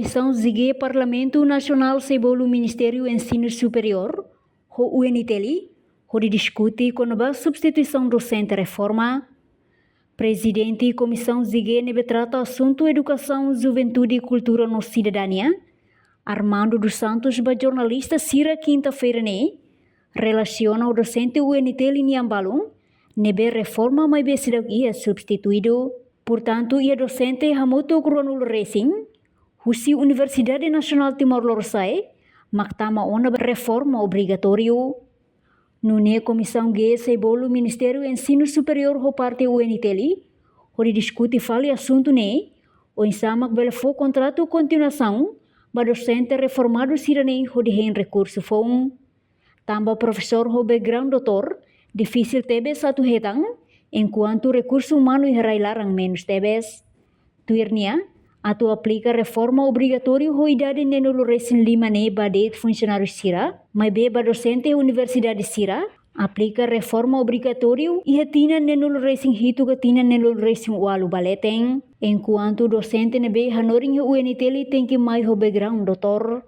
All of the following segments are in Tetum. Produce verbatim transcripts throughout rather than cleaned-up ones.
Komisaun Zigue Parlamentu Nasionál sei bolu Ministériu Ensinu Superiór ho U N T L hodi diskute kona-ba substituisaun dosente reforma. Prezidente Komisaun Zigue ne'ebé trata asuntu edukasaun, juventude, kultura no sidadania, Armando dos Santos, ba jornalista sira kinta-feira ne'e relasiona ho dosente U N T L nian balun ne'ebé reforma maibé seidauk iha substituidu. Portantu, iha dosente hamutuk ruanulu resin husi Universidade Nasionál Timor Lorosa'e mak tama ona ba reforma obrigatóriu. Nune'e Komisaun G sei bolu Ministériu Ensinu Superiór ho parte U N T L hodi diskute fali asuntu ne'e, oinsá mak bele fó kontratu kontinuasaun ba dosente reformadu sira-ne'e hodi hein rekursu foun. Tanba profesór ho background doutór difisil tebes atu hetan, enkuantu rekursu umanu iha rai-laran menus tebes. Tuir nia, atu aplika reforma obrigatóriu ho idade neenulu resin lima ne'e ba de'it funsionáriu sira, maibé ba dosente universidade sira, aplika reforma obrigatóriu iha tinan neenulu resin hitu ka tinan neenulu resin ualu ba leten, enkuantu dosente ne'ebé hanorin iha U N T L tenke mai ho background doutór.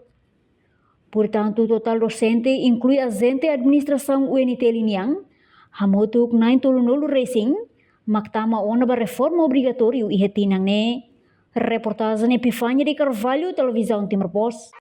Portantu, totál dosente, inklui ajente administrasaun U N T L nian, hamutuk na'in tolunulu resin mak tama ona ba reforma obrigatóriu iha tinan ne'e. Reportajen Epifania de Carvalho, Televizaun Timor Post.